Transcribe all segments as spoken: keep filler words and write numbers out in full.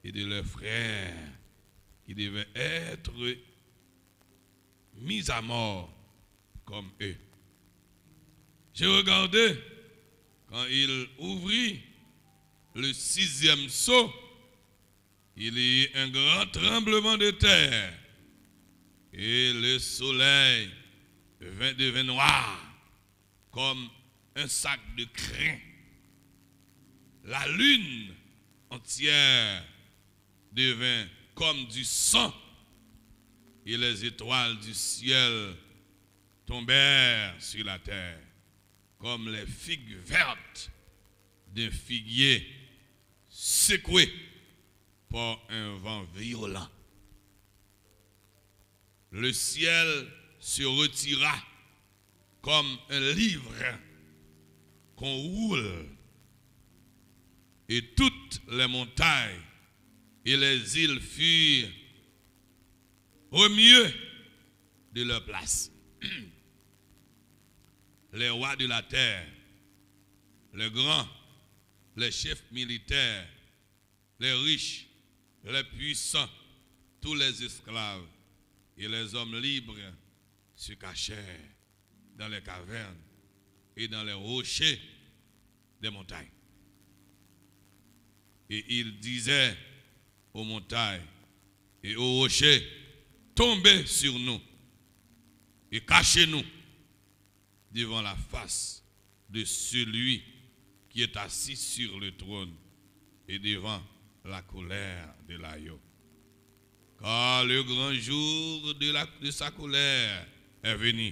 et de leurs frères qui devaient être mis à mort comme eux. J'ai regardé quand il ouvrit le sixième sceau, il y eut un grand tremblement de terre, et le soleil vint, devint noir comme un sac de crin. La lune entière devint comme du sang, et les étoiles du ciel tombèrent sur la terre comme les figues vertes d'un figuier secoué par un vent violent. Le ciel se retira comme un livre qu'on roule, et toutes les montagnes et les îles furent remuées de leur place. Les rois de la terre, les grands, les chefs militaires, les riches, les puissants, tous les esclaves et les hommes libres se cachèrent dans les cavernes et dans les rochers des montagnes. Et ils disaient aux montagnes et aux rochers, tombez sur nous et cachez-nous devant la face de celui qui est assis sur le trône et devant la colère de l'agneau. Car le grand jour de la, de sa colère est venu.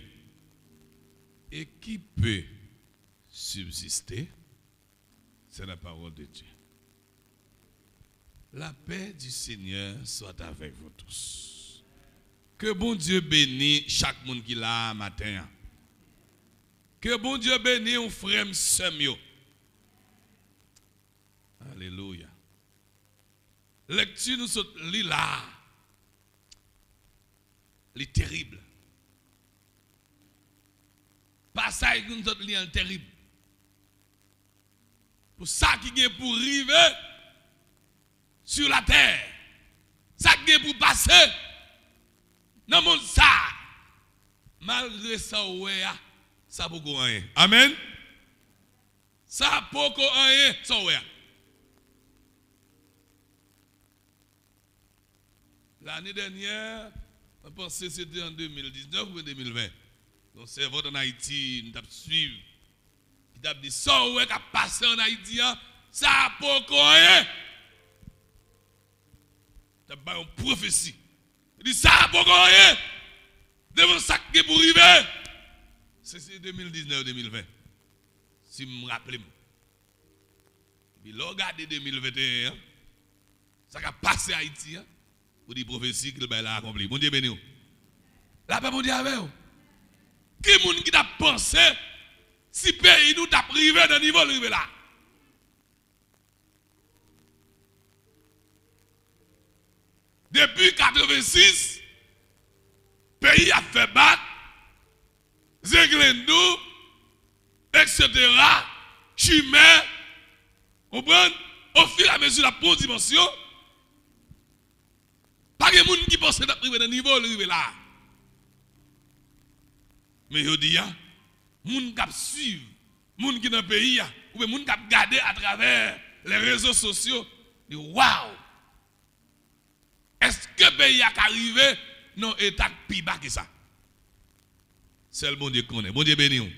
Et qui peut subsister? C'est la parole de Dieu. La paix du Seigneur soit avec vous tous. Ke Bondye beni chak moun ki la a maten an. Ke Bondye beni w, frè m, sè m yo. Alelouya. Lekti nou sot li la a, li terib. Pasaj nou sot li an terib. Pou sa ki gen pou rive sur la terre, sa ki gen pou pase nan mond sa a, malgre sa w wè a, sa poko anyen. Amèn. Sa poko anyen, sa w wè a. Lane dènyè, mwen panse se te an de mil diznèf oubyen de mil ven. Yon sèvant ann Ayiti, m t ap swiv, ki t ap di, sa w wè k ap pase ann Ayiti an, sa poko anyen. T ap bay yon pwofesi. Li di, sa poko anyen devan sa k gen pou rive. Se, se de mil diznèf, de mil ven, si m raple m. Epi lè w gade de mil venteyen an, sa k ap pase Ayiti an, ou di pwofesi ke l bay la akonpli. Bondye beni w. Lapè Bondye avè w. Ki moun ki t ap panse si peyi nou t ap rive nan nivo l rive la? Depi katrevensis, peyi ap fè bak, zenglendou, etsetera, chimè, konprann? Ofiramezi l ap pran dimansyon, pa gen moun ki panse l ap rive nan nivo l rive la. Men jodi a, moun k ap swiv, moun ki nan peyi a, oubyen moun k ap gade atravè lè rezo sosyo, di, waw! Èske peyi a ka rive nan yon eta k pi ba ke sa? Sèl Bondye k konnen. Bondye beni w.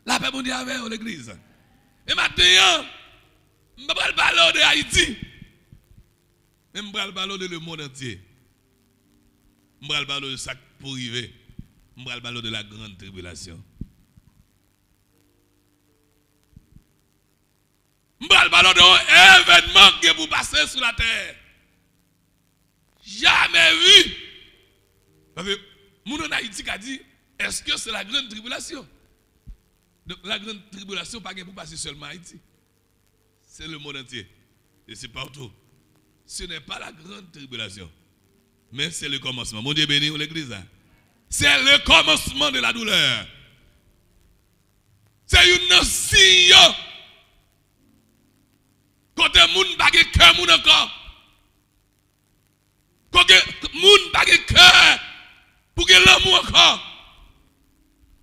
Lapè Bondye avè w, legliz. E maten an, m pa pral pale w de Ayiti, men m pral pale w de lemonn antye. M pral pale w de sa k pou rive. M pral pale w de la grande tribulation. M pral pale w de yon evènman ki gen pou pase sou latè. Jamè vi. Paske moun ann Ayiti ka di, èske se la grande tribulation? Donk, la grande tribulation pa gen pou pase sèlman Ayiti. C'est le monde entier. Et c'est partout. Ce n'est pas la grande tribulation. Mais c'est le commencement. Bondye beni w, legliz la. C'est le commencement de la douleur. Se youn nan siy yo. Kote moun pa gen kè moun ankò. pa.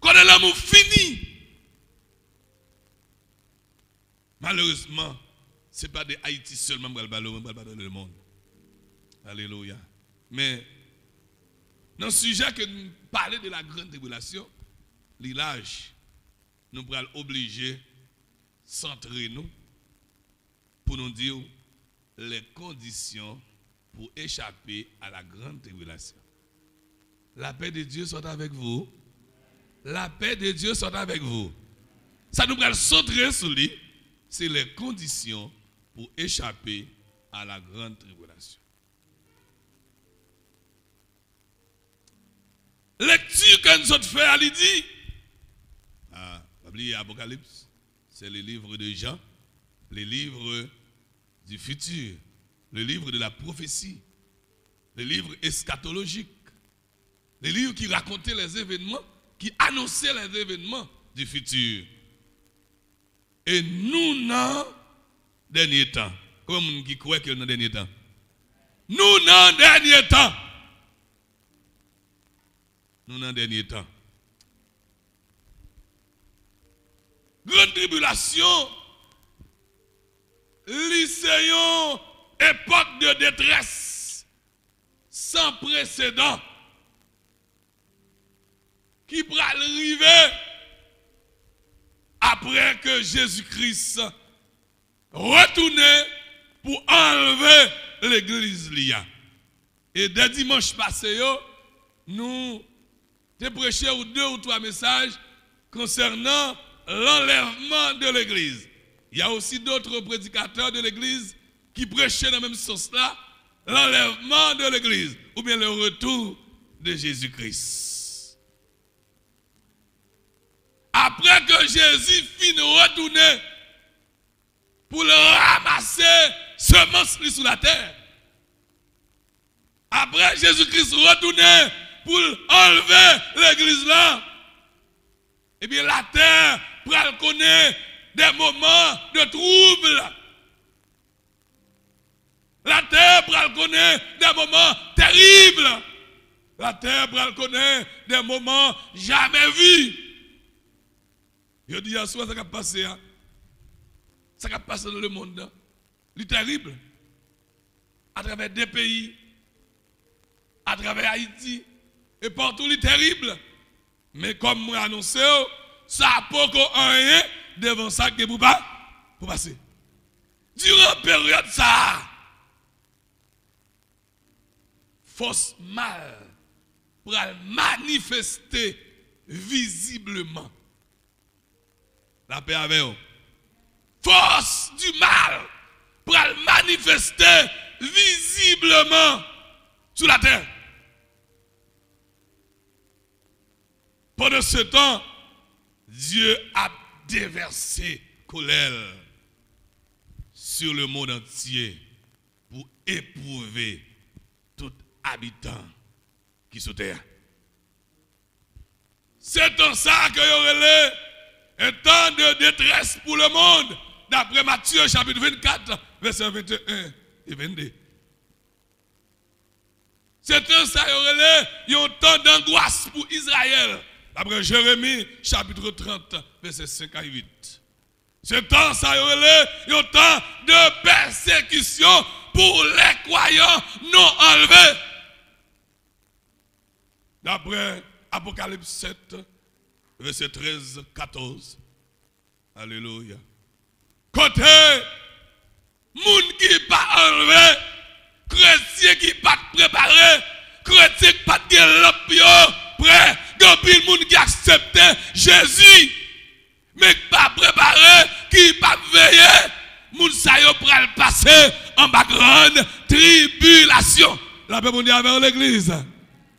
Kote lanmou fini. Malerezman, se pa de Ayiti sèlman m pral pale, mwen pral pale de lemonn. Alelouya. Men, nan sijè ke n pale de la grande tribulation, li laj, nou pral oblije santre nou pou nou di w les conditions pour échapper à la grande tribulation. La paix de Dieu soit avec vous. La paix de Dieu soit avec vous. Sa nou pral santre sou li, se les conditions pour échapper à la grande tribulation. Lekti ke n sot fè a, li di, ah, pa bliye Apokalips, c'est le livre de Jean, le livre du futur, le livre de la prophétie, le livre eschatologique, le livre qui racontait les événements, qui annonçait les événements du futur. E nou nan dènye tan. Konbyen moun ki kwè ke nou nan dènye tan? Nou nan dènye tan. Nou nan dènye tan. Grann tribilasyon, li se yon epòk de detrès san presedan ki pral rive apre ke Jezi Kris retounen pou anlve legliz li a. E dè dimanch pase yo, nou te preche ou de ou twa mesaj konsènan l'enlèvement de l'église. Il y a aussi d'autres prédicateurs de l'église ki preche nan menm sans la, l'enlèvement de l'église, oubyen le retour de Jésus-Christ. Apre ke Jezi fin retounen pou l ranmase semans li sou latè, apre Jezi Kris retounen pou l anlve legliz la, ebyen, latè pral konnen des moments de trouble. Latè pral konnen des moments terribles. Latè pral konnen des moments jamais vus. Jodi a, si w wè sa k ap pase a, sa k ap pase nan lemonn nan, li terib. Atravè de peyi, atravè Ayiti, e patou li terib. Men kòm mwen anonse w, sa poko anyen devan sa k gen pou pa, pou pase. Diran peryòd sa a, fòs mal pral manifeste vizibleman. Lapè avè w. Fòs di mal pral manifeste vizibleman sou latè. Pandan se tan, Dye ap devèse kolè l sur le monde entier pou epwouve tout abitan ki sou tè a. Se tan sa a ke yo rele un temps de détresse pour le monde, daprè Matye chapit vennkat, vèsè venteyen e vennde. Se tan sa yo rele yon tan dangwas pou Izrayèl, daprè Jeremi chapit trant, vèsè senk a uit. Se tan sa yo rele yon tan de pèsekisyon pour les croyants non enlevés. Daprè Apokalips sèt, vèsè trèz, katòz. Alelouya. Kote moun ki pa anlve, kretyen ki pa t prepare, kretyen ki pa t gen lanp yo prè, gen anpil moun ki aksepte Jezi, men k pa prepare, ki p ap veye, moun sa yo pral pase anba grann tribilasyon. Lapè Bondye avè w, legliz.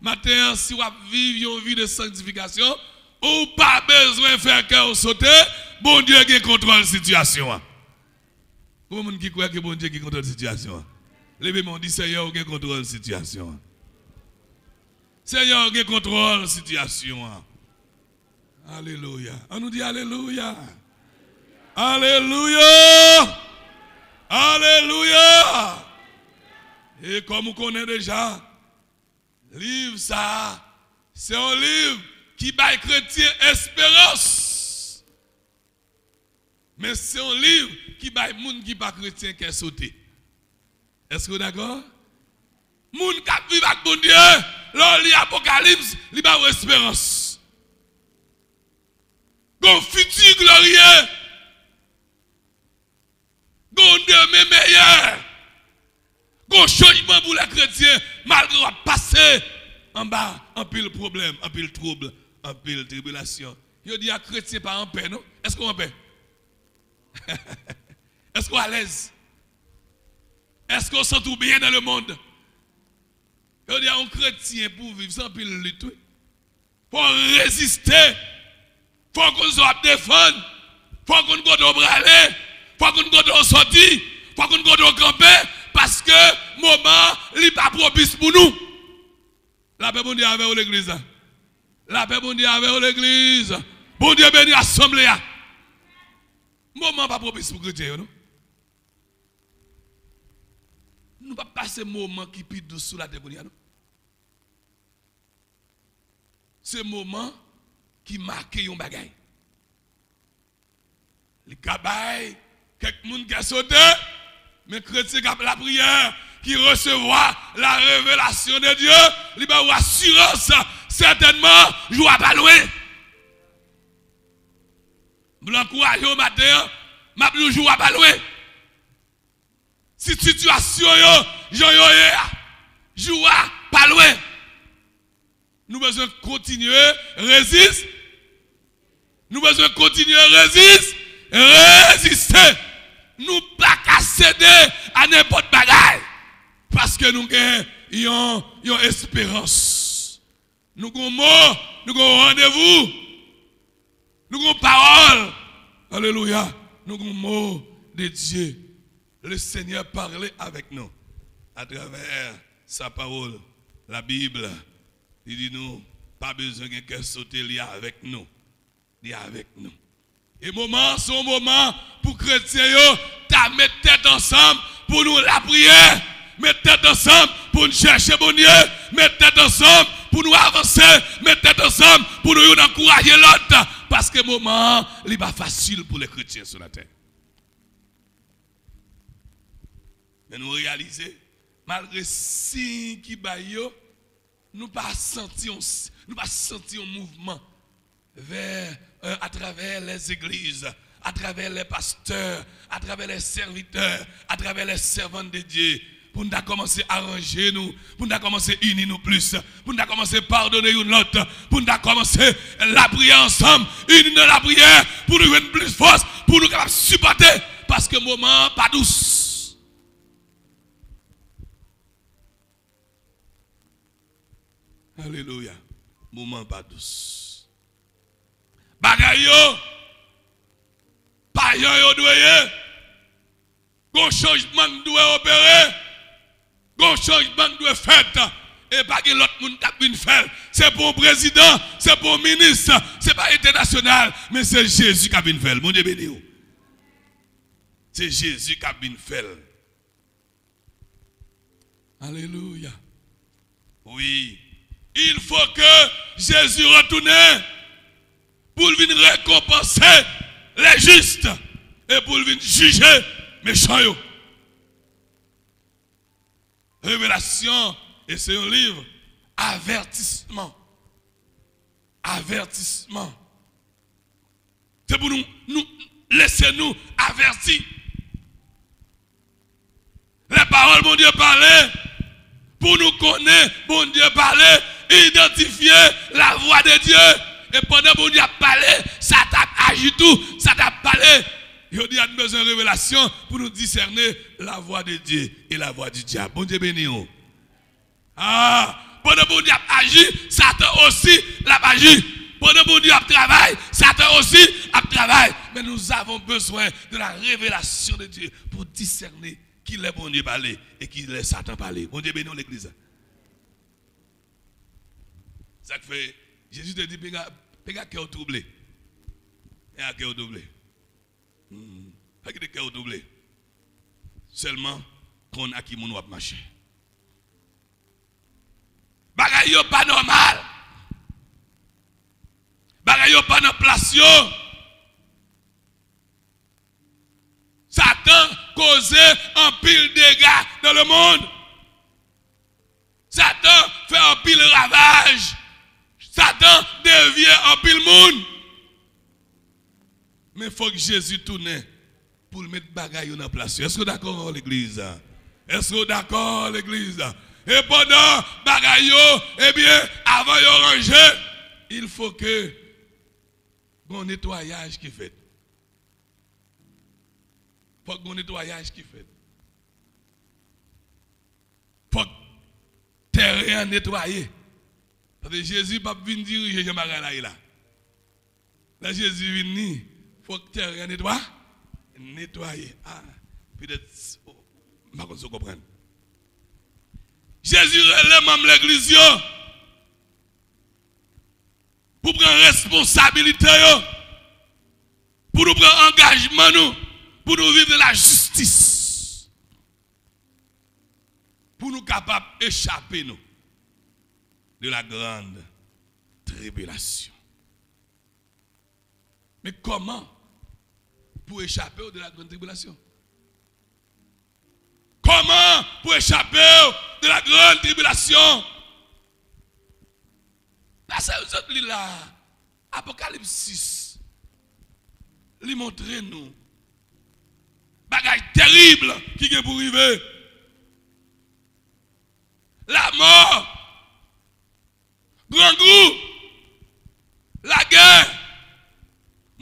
Maten an, si w ap viv yon vi de sanktifikasyon, ou pa bezwen fè kè w sote, Bondye gen kontwòl sitiyasyon an. Konbyen moun ki kwè ke Bondye gen kontwòl sitiyasyon an? Leve men w, di, Senyè, ou gen kontwòl sitiyasyon an. Senyè, ou gen kontwòl sitiyasyon an. Alelouya. An nou di alelouya. Alelouya. Alelouya. E kòm ou konnen deja, liv sa a, Se yon liv ki bay kretyen esperans. Men se yon liv ki bay moun ki pa kretyen kè sote. Èske w dakò? Moun k ap viv ak Bondye, lè w li Apokalips, li ba w esperans. Gon fiti glorye. Gon demen meyè. Gon chanjman pou lè kretyen, malgre w ap pase anba anpil pwoblèm, anpil twoub, anpil tribilasyon. Yo di a kretyen pa anpè, non? Èske w anpè? Èske w alèz? Èske w santi w byen dans le monde? Yo di a yon kretyen pou viv, se anpil lit, wi. Fò w reziste. Fò w konn sa w ap defann. Fò w konn kote w prale. Fò w konn kote w soti. Fò w konn kote w kanpe. Paske moman an, li pa pwopis pou nou. Lapè Bondye avè w, legliz la. Lapè Bondye avè w, legliz. Bondye beni asanble a. Moman an pa pwopis pou kretyen yo, non. Nou p ap pase moman ki pi dous sou latè kounye a, non. Se moman ki make yon bagay. Li ka bay kèk moun kè sote, men kretyen k ap lapriyè, ki resevwa la revelasyon de Dye, li ba ou asirans, sètènman, jou a pa lwen. M vle ankouraje w maten an, m ap di w jou a pa lwen. Si sitiyasyon yo jan yo ye a, jou a pa lwen. Nou bezwen kontinye rezis-, nou bezwen kontinye rezis-, reziste. Nou pa ka sede a nenpòt bagay. Paske nou gen yon, yon esperans. Nou gon mo, nou gon randevou, nou gon pawòl. Alelouya. Nou gon mo de Dye. Le Seigneur parle avec nous à travers sa parole, la Bible. Li di nou, pa bezwen gen kè sote, li avèk nou. Li avèk nou. E moman an, se yon moman pou kretyen yo ta met tèt ansanm pou nou lapriyè. Met tèt ansanm pou n chèche Bondye. Met tèt ansanm pou nou avanse. Met tèt ansanm pou nou youn ankouraje lòt. Paske moman an, li pa fasil pou lè kretyen sou latè. Men nou reyalize, malgre siy ki bay yo, nou pa santi yon, nou pa santi yon mouvman vè, euh, atravè lè zegliz, atravè lè pastè, atravè lè sèvitè, atravè lè sèvant de Dye, pou n ta kòmanse aranje nou, pou n ta kòmanse ini nou plis, pou n ta kòmanse padone youn lòt, pou n ta kòmanse lapriyè ansanm, ini nan lapriyè, pou nou jwenn plis fòs, pou nou kapab sipòte, paske moman an pa dous. Alelouya. Moman pa dous. Bagay yo pa jan yo dwe ye. Gon chanjman k dwe opere. Gon chanjman k dwe fèt. E pa gen lòt moun k ap vin fè l. Se pa yon prezidan, se pa yon minis, se pa entènasyonal, men se Jezi k ap vin fè l. Bondye beni w. Se Jezi k ap vin fè l. Alelouya. Wi. Il faut que Jésus retourne pou l vin rekonpanse lè jis e pou l vin jije mechan yo. Revelasyon, e se yon liv avètisman. Avètisman. Se pou nou, nou lese nou avèti. Lè pawòl Bondye pale, pou nou konnen Bondye pale, idantifye lavwa de Dye. E pandan Bondye ap pale, sa t ap aji tou, sa t ap pale. Jodi a, nou bezwen revelasyon pou nou disène lavwa de Dye e lavwa di dyab. Bondye beni w. Ah, pandan Bondye ap aji, Satan osi l ap aji. Pandan Bondye ap travay, Satan osi ap travay. Men nous avons besoin de la révélation de Dieu pou disène ki lè Bondye pale e ki lè Satan pale. Bondye beni w, legliz la. Sa k fè Jezi te di, "Piga, piga kè w twouble." Piga kè w twouble. Hmm. Pa kite kè w twouble. Sèlman konn ak ki moun w ap mache. Bagay yo pa nòmal. yo pa nan plas yo. Satan koze anpil dega dans le monde. Satan fè anpil ravaj. Satan devye anpil moun. Men fòk Jezi tounen pou l met bagay yo nan plas yo. Èske w dakò, legliz? Èske w dakò, legliz? E pandan bagay yo, ebyen, avan yo ranje, il faut que gon netwayaj ki fèt. Fòk gon netwayaj ki fèt. Fòk tèren an netwaye. Paske Jezi p ap vin dirije jan bagay la ye la. Lè Jezi vini, fòk tèren an netwa, netwaye. Ah, petèt, oh, m pa konn si w konprann. Jezi rele manm legliz yo pou pran responsabilite yo, pou nou pran angajman nou, pou nou viv de la jistis, pou nou kapab echape nou de la grande tribulation. Men kòman pou echape w de la grande tribulation? Kòman pou echape w de la grande tribulation? Pase w sot li la, Apokalips sis, li montre nou bagay terib ki gen pou rive. Lamò, grangou, lagè,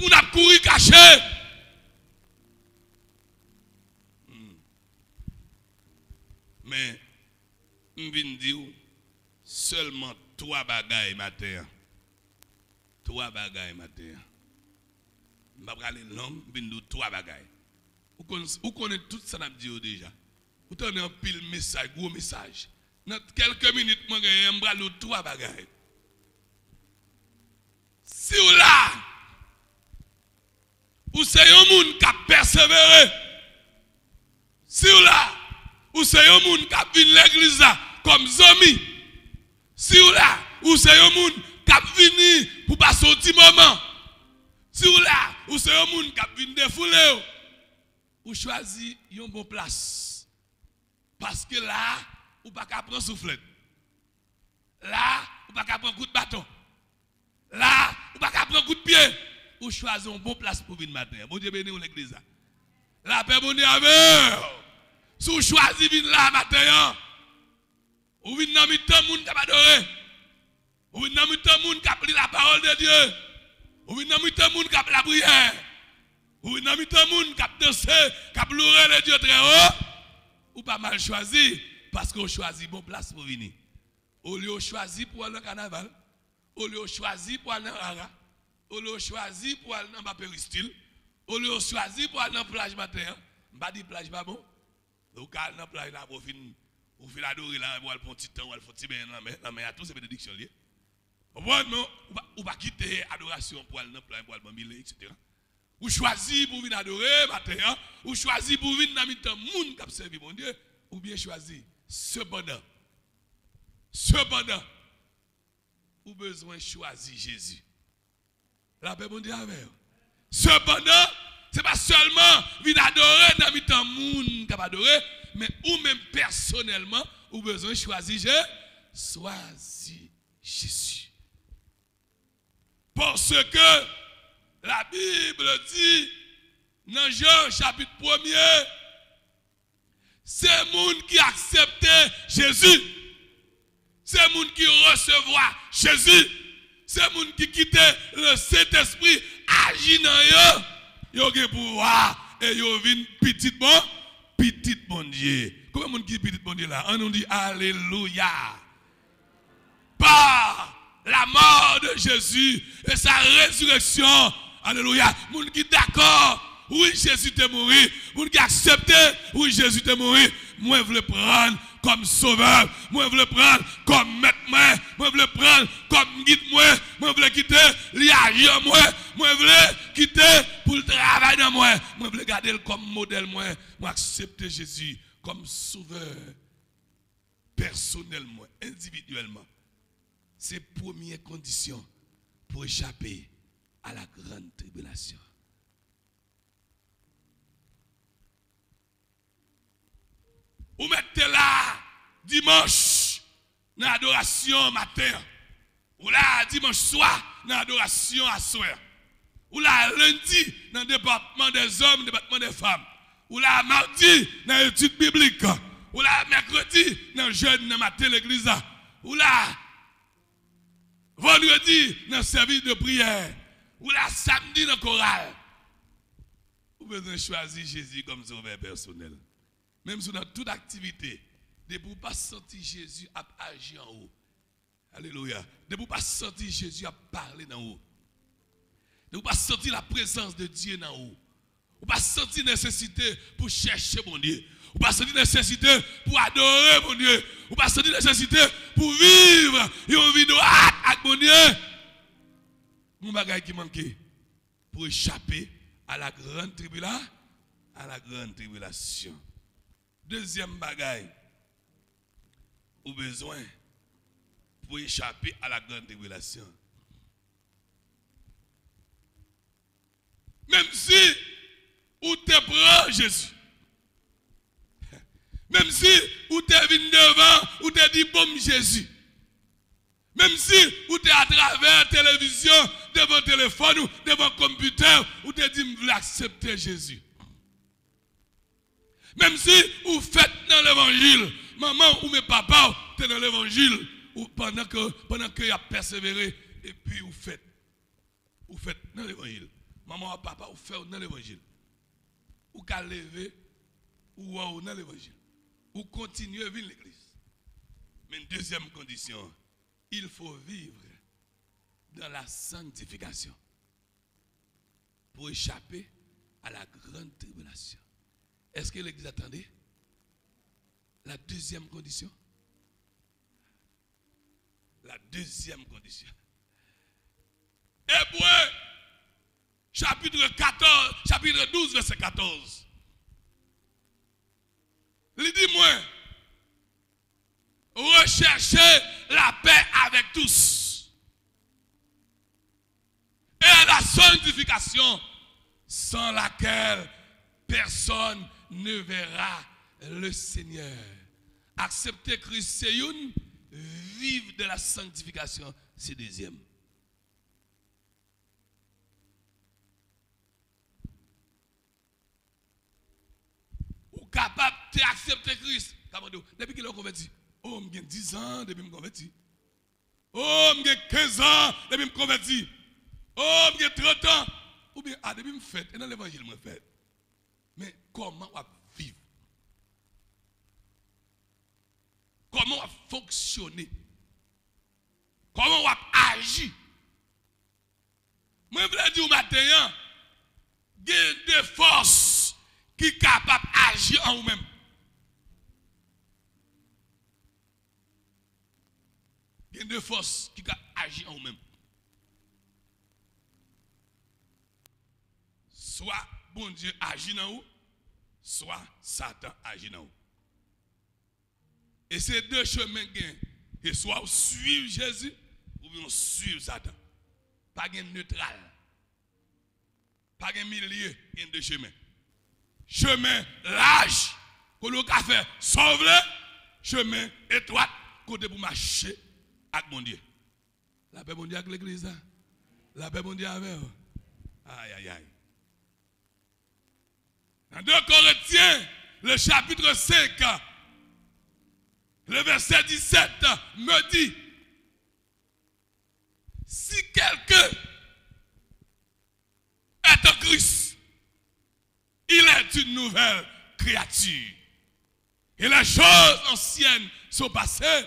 moun ap kouri kache. Hmm. Men, m vin di w sèlman twa bagay maten an. Twa bagay maten an. M pa prale long, m vin di w twa bagay. Ou konn, ou konnen tout sa n ap di yo deja. Ou tande anpil mesaj, gwo mesaj. Nan kèlke minit mwen genyen, m pral di w twa bagay. Si w la, ou se yon moun k ap pèsevere. Si w la, ou se yon moun k ap vin legliz la kòm zanmi. Si w la, ou se yon moun k ap vini pou pase yon ti moman. Si w la, ou se yon moun k ap vin defoule w. Ou chwazi yon bon plas. Paske la, ou pa ka pran souflèt. La, ou pa ka pran kout baton. La, ou pa ka pran kout pye. Ou chwazi yon bon plas pou vin maten an. Bondye beni w, legliz la. Lapè Bondye avè w. Si w chwazi vin la maten an, ou vin nan mitan moun k ap adore. Ou vin nan mitan moun k ap li la parole de Dieu. Ou vin nan mitan moun k ap lapriyè. Ou vin nan mitan moun k ap danse, k ap loure le Dieu très haut. Ou pa mal chwazi, paske w chwazi bon plas pou w vini. Olye w chwazi pou w al nan kanaval, olye w chwazi pou w al nan rara, olye w chwazi pou w al nan ba peristil, olye w chwazi pou w al nan plaj maten an, m pa di plaj pa bon. Ou ka al nan plaj la, pou w fin, ou fin adore la, ou al pran ti tan, ou al fè ti benyen nan lanmè, lanmè a tou se benediksyon l ye. Konprann? Men ou pa, ou pa kite adorasyon pou al nan plaj, pou al banbile, etsetera. Ou chwazi pou vin adore maten an, ou chwazi pou vin nan mitan moun k ap sèvi Bondye, ou byen chwazi. Sepandan, sepandan, ou bezwen chwazi Jezi. Lapè Bondye avè w. Sepandan, se pa sèlman vin adore nan mitan moun k ap adore, men ou menm pèsonèlman, ou bezwen chwazi Je, chwazi Jezi. Paske la Bib di nan Jan chapit premye, se moun ki aksepte Jezi, se moun ki resevwa Jezi, se moun ki kite le Sentespri aji nan yo, yo gen pouvwa e yo vin pitit bon, pitit Bondye. Konbyen moun ki pitit Bondye la? Ann nou di alelouya. Par la mort de Jésus et sa résurrection. Alelouya. Moun ki dakò, wi, Jezi te mouri. Moun ki aksepte, wi, Jezi te mouri. Mwen vle pran l kòm sovè. Mwen vle pran l kòm mèt mwen. Mwen vle pran l kòm gid mwen. Mwen vle kite li aji an mwen. Mwen vle kite pou l travay nan mwen. Mwen vle gade l kòm modèl mwen. Mwen aksepte Jezi kòm sovè pèsonèl mwen, endividyèlman. Se premye kondisyon pou echape à la grande tribulation. Ou mèt te la dimanch nan adorasyon maten an. Ou la dimanch swa nan adorasyon aswè. Ou la lendi nan depatman dèzòm, depatman dèfanm. Ou la madi nan etid biblik. Ou la mèkredi nan jèn nan maten legliz la. Ou la vandredi nan sèvis de priyè. Ou la samdi nan koral. Ou bezwen chwazi Jezi kòm sovè pèsonèl. Menm si w nan tout aktivite, depi w pa santi Jezi ap aji an ou, alelouya, depi w pa santi Jezi ap pale nan ou, depi w pa santi la prezans de Dye nan ou, ou pa santi nesesite pou chèche Bondye, ou pa santi nesesite pou adore Bondye, ou pa santi nesesite pou viv yon vi dwat ak Bondye, gon bagay ki manke pou echape à la grande tribula, à la grande tribulation. Dezyèm bagay ou bezwen pou echape à la grande tribulation. Menm si ou te pran Jezi, menm si ou te vin devan, ou te di, "Ban m Jezi." Menm si ou te atravè televizyon, devan telefòn ou, devan konpitè, ou te di, "M vle aksepte Jezi." Menm si ou fèt nan levanjil, manman w oubyen papa w te nan levanjil, ou pandan ke, pandan ke y ap pèsevere, epi ou fèt. Ou fèt nan levanjil. Manman w ak papa w fè w nan levanjil. Ou ka leve, ou wè w nan levanjil. Ou kontinye vin legliz. Men dezyèm kondisyon, il faut vivre dans la sanctification pour échapper à la grande tribulation. Èske legliz la tande? La deuxième condition. La deuxième condition. Ebre, chapit katòz, chapit douz, vèsè katòz. Li di mwen, recherchez la paix avec tous et la sanctification, sans laquelle personne ne verra le Seigneur. Aksepte Kris se youn, viv de la sanctification se dezyèm. Ou kapab te aksepte Kris. Ka mande w, depi kilè w konvèti? O, m gen diz an depi m konvèti. O, m gen kenz an depi m konvèti. O, m gen trant an. Oubyen, a, depi m fèt, e nan levanjil mwen fèt. Men kòman w ap viv? Kòman w ap fonksyone? Kòman w ap aji? Mwen vle di w maten an, gen de fòs ki kapab aji an ou menm. Gen de fòs ki ka aji an ou menm. Swa Bondye aji nan ou, swa Satan aji nan ou. E se de chemen gen. E swa w swiv Jezi, oubyen w swiv Satan. Pa gen netral. Pa gen milye, gen de chemen. Chemen laj, kote w ka fè sa w vle, chemen etwat, kote pou mache ak Bondye. Lapè Bondye ak legliz la. Lapè Bondye avè w. Ay, ay, ay. Dans deux Corinthiens, le chapitre cinq, le verset dix-sept me dit, si quelqu'un est en Christ, il est une nouvelle créature. Et les choses anciennes sont passées,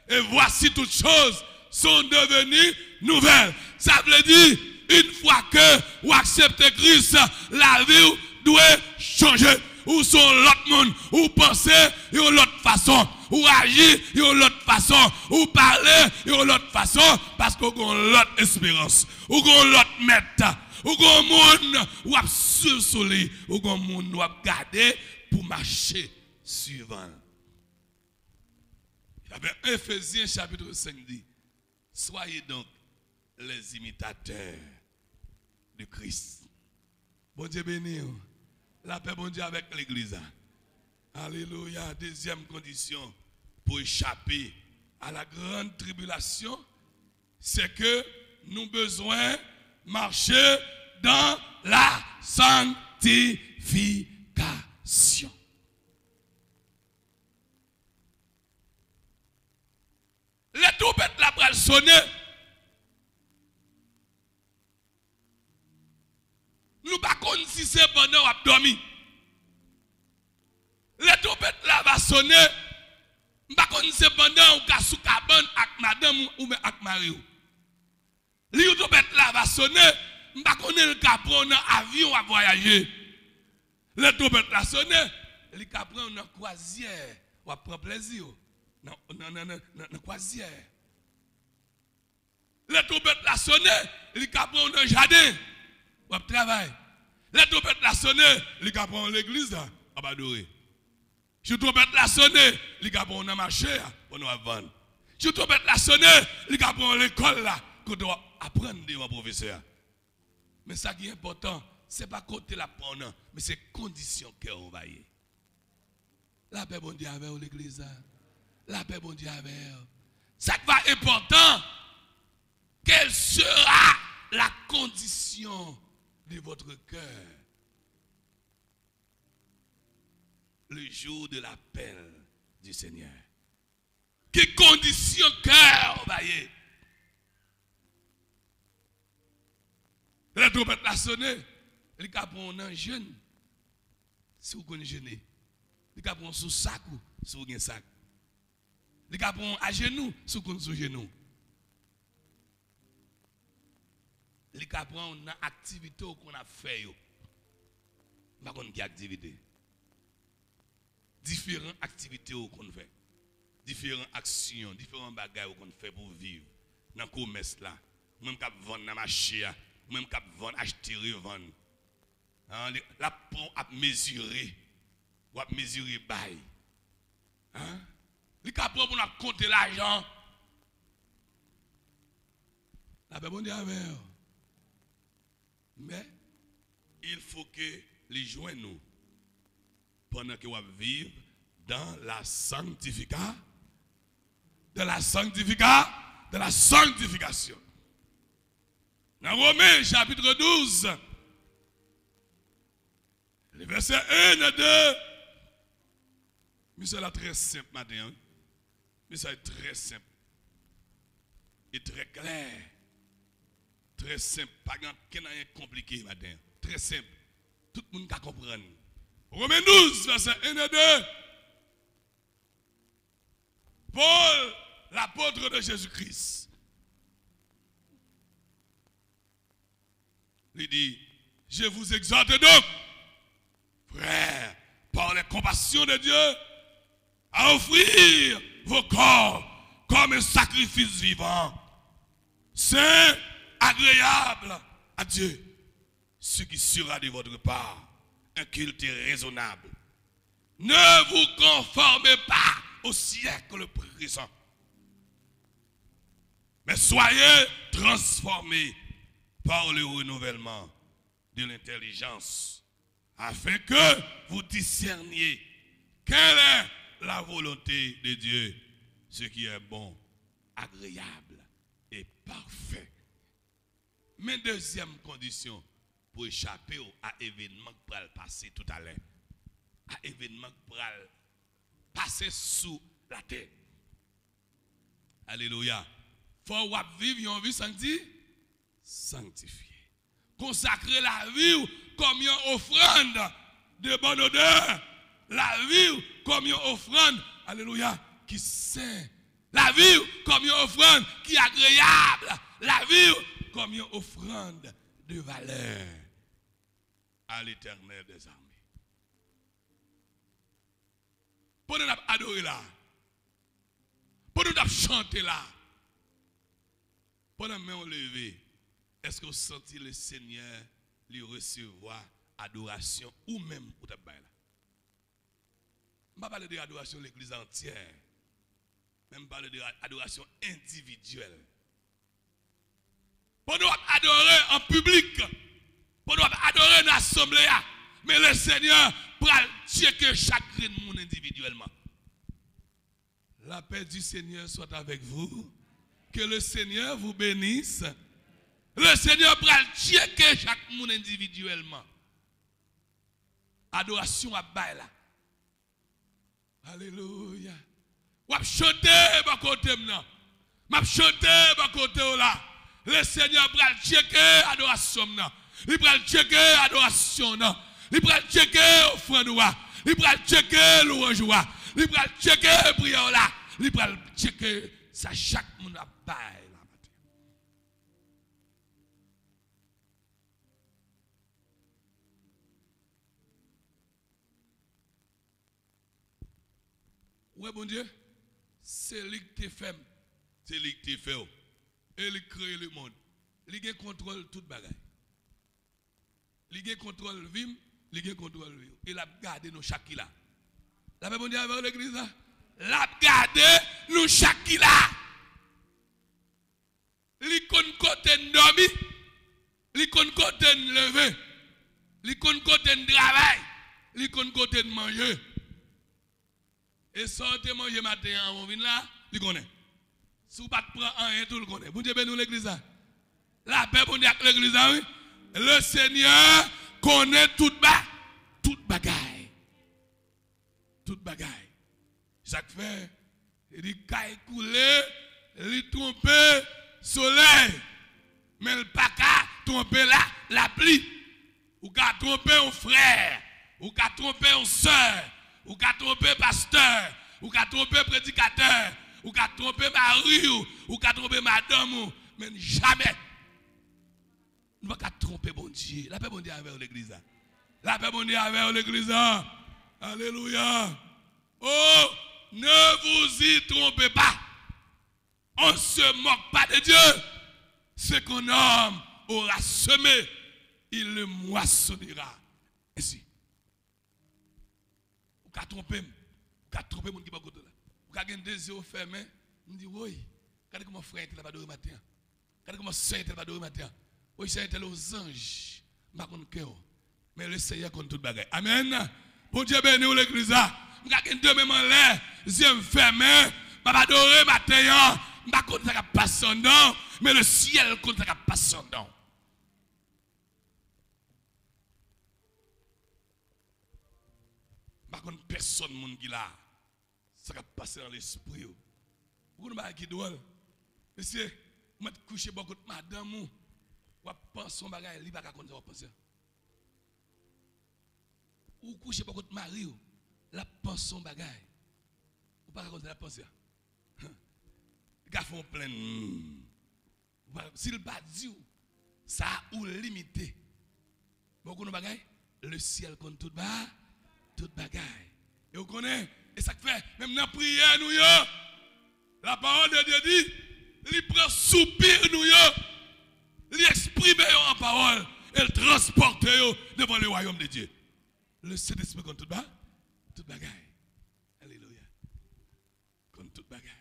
et voici toutes choses sont devenues nouvelles. Sa vle di, yon fwa ke w aksepte Kris, lavi w dwe chanje. Ou se yon lòt moun, ou panse yon lòt fason, ou aji yon lòt fason, ou pale yon lòt fason, paske w gen yon lòt esperans, ou gen yon lòt mèt, ou gen yon moun w ap swiv sou li, ou gen yon moun w ap gade pou mache swivan l. Ephésiens chapitre cinq dit, soyez donc les imitateurs de Christ. Bondye beni w. Lapè Bondye avèk legliz la. Alelouya. Dezyèm kondisyon pou echape à la grande tribulation, c'est que nous besoin marcher dans la sanctification. Lè twonpèt la pral sonnen, nou pa konn si se pandan w ap dòmi. Lè twonpèt la va sonnen, m pa konn si se pandan ou ka sou kabann ak madanm ou oubyen ak mari w. Lè twonpèt la va sonnen, m pa konnen l ka pran w nan avyon w ap vwayaje. Lè twonpèt la sonnen, li ka pran w nan kwazyè, w ap pran plezi w nan, nan, nan, nan, nan, nan kwazyè. Lè twonpèt la sonnen, li ka pran w nan jaden, w ap travay. Lè twonpèt la sonnen, li ka pran w legliz la, w ap adore. Si twonpèt la sonnen, li ka pran w nan mache a, pandan w ap vann. Si twonpèt la sonnen, li ka pran w lekòl la, kote w ap aprann devan pwofesè a. Men sa ki enpòtan, se pa kote l ap pran w nan, men se kondisyon kè w va ye. Lapè Bondye avè w, legliz la. Lapè Bondye avè w. Sa k va enpòtan, quelle sera la condition de votre cœur le jour de l'appel du Seigneur? Ki kondisyon kè w va ye? Lè twonpèt la sonnen, li ka pran w nan jèn, si w konn jene. Li ka pran w sou sak ou, si w gen sak. Li ka pran w ajenou, si w konn sou jenou. Li ka pran w nan aktivite w konn ap fè yo. M pa konn ki aktivite. Diferan aktivite w konn fè. Diferan aksyon, diferan bagay w konn fè pou w viv nan komès la. Ou menm k ap vann nan mache a, ou menm k ap vann, achte, revann. An, li, l ap pran w ap mezire. W ap mezire bay. An? Li ka pran w pou n ap konte lajan. Lapè Bondye avè w. Men, il faut que li jwenn ou pandan ke w ap viv dans la sanctifica, dans la sanctifica, dans la sanctification. Nan Women, chapitre douze, le verset un à deux, mesaj la trè senp maten an. Mesaj trè senp e trè klè. Trè senp. Pa gen okenn anyen konplike maten an. Trè senp. Tout moun ka konprann. Women douz, vèsè en e de. Paul, l'apôtre de Jésus-Christ, li di, je vous exhorte donc, frères, par les compassions de Dieu, à offrir vos corps comme un sacrifice vivant, saint, agréable à Dieu, ce qui sera de votre part un culte raisonnable. Ne vous conformez pas au siècle présent, mais soyez transformés par le renouvellement de l'intelligence, afin que vous discerniez quelle est la volonté de Dieu, ce qui est bon, agréable et parfait. Men dezyèm kondisyon pou echape w a evènman k pral pase toutalè, a evènman k pral pase sou latè. Alelouya. Fò w ap viv yon vi sankti-, sanktifye. Konsakre lavi w kòm yon ofrann de bòn odè. Lavi w kòm yon ofrann, alelouya, ki sen. Lavi w kòm yon ofrann ki agreyab. Lavi w kòm yon ofrann de valè à l'Éternel des armées. Pandan n ap adore la, pandan n ap chante la, pandan men w leve, èske w santi Lesenyè li resevwa adorasyon ou menm ou t ap bay la? M pa pale de adorasyon legliz antyè, men m pale de a-, adorasyon endividyèl. Pandan w ap adore an piblik, Pandan w ap adore nan asanble a, men Lesenyè pral tcheke chak grenn moun endividyèlman. La paix du Seigneur soit avec vous. Que le Seigneur vous bénisse. Lesenyè pral tcheke chak moun endividyèlman. Adorasyon w ap bay la. Alelouya. W ap chante bò kote m nan. M ap chante bò kote w la. Lesenyè pral tcheke adorasyon m nan. Li pral tcheke adorasyon w nan. Li pral tcheke ofrann ou a. Li pral tcheke lwanj ou a. Li pral tcheke priyè w la. Li pral tcheke sa chak moun ap bay la maten. Ou wè Bondye? Se li k te fè m. Se li k te fè w. E li k kreye lemonn. Li gen kontwòl tout bagay. Li gen kontwòl vi m, li gen kontwòl vi w. E l ap gade nou chak ki la. Lapè Bondye avè w, legliz la. L ap gade nou chak ki la. Li konn kote n dòmi. Li konn kote n leve. Li konn kote n travay. Li konn kote n manje. E sa w te manje maten an, anvan w vin la, li konnen. Si w pa t pran anyen tou, li konnen. Bondye beni w, legliz la. Lapè Bondye ak legliz la, wi. Lesenyè konnen tout ba, tout bagay. Tout bagay. Sa k fè, li kay koule, li twonpe solèy, men l pa ka twonpe la, lapli. Ou ka twonpe yon frè, ou ka twonpe yon sè, ou ka twonpe pastè, ou ka twonpe predikatè, ou ka twonpe mari w, ou ka twonpe madanm ou, men jamè nou pa ka twonpe Bondye. Lapè Bondye avè w, legliz la. Lapè Bondye avè w, legliz la. Alelouya. Oh, ne vous y trompez pas. On se moque pas de Dieu. Ce qu'un homme aura semé, il le moissonnera. Ainsi. Ou ka twonpe m. Ou ka twonpe moun ki bò kote w la. Ou ka gen de zye w fèmen. M di, woy, gade kòman frè entèl ap adore maten an. Gade kòman sè entèl ap adore maten an. Woy, sè entèl o zanj. M pa konn kè w. Men Lesenyè konn tout bagay. Amèn. Bondye beni w, legliz la. M ka gen de men m anlè, zye m fèmen, m ap adore maten an. M pa konn sa k ap pase anndan w, men lesyèl konn sa k ap pase anndan w. M pa konn pèsonn moun ki la. Sa k ap pase nan lespri w. Ou konn yon bagay ki dwòl? Mesye, ou mèt kouche bò kot madanm ou, w ap panse yon bagay, li pa ka konn sa w ap panse a. Ou kouche bò kot mari w, l ap panse yon bagay, ou pa ka konn sa l ap panse a. Li ka fè yon plenn. Ou pa, si l pa di w, sa ou limite. Men ou konn yon bagay? Lesyèl konn tout ba, tout bagay. E ou konnen, e sa k fè, menm nan priyè nou yo, la parole de Dieu dit, li pran soupi nou yo, li eksprime yo an pawòl, e l transpòte yo devan le royaume de Dieu. Le Saint-Esprit konn tout ba, tout bagay. Alelouya. Konn tout bagay.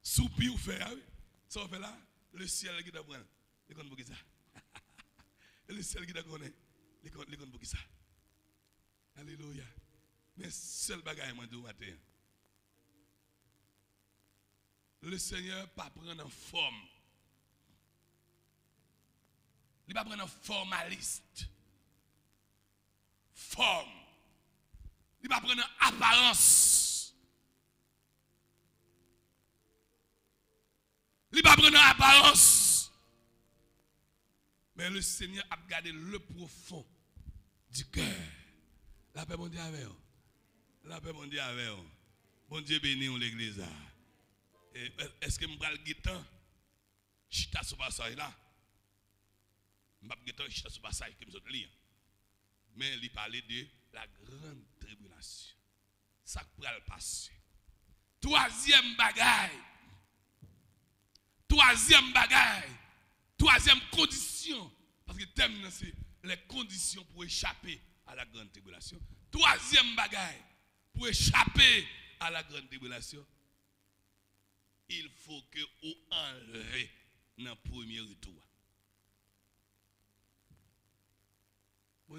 Soupi ou fè a, wi. Sa w fè la, lesyèl gentan pran l. Li konn poukisa. Lesyèl gentan konnen. Li konn, li konn poukisa. Alelouya. Men sèl bagay mwen di w maten an. Lesenyè pa pran nan fòm. Li pa pran nan fòmalis. Fòm. Li pa pran nan aparans. Li pa pran nan aparans. Men Lesenyè ap gade le profond du cœur. Lapè Bondye avè w. Lapè Bondye avè w. Bondye beni w, legliz la. E, èske m pral gentan chita sou pasaj la? M p ap gentan chita sou pasaj ke m sot li an. Men li pale de la grande tribulation. Sa k pral pase. Twazyèm bagay. Twazyèm bagay. Twazyèm kondisyon. Paske tèm nan se les conditions pour échapper à la grande tribulation. Twazyèm bagay pou échapper à la grande tribulation, il faut que ou anlve nan premye retou a.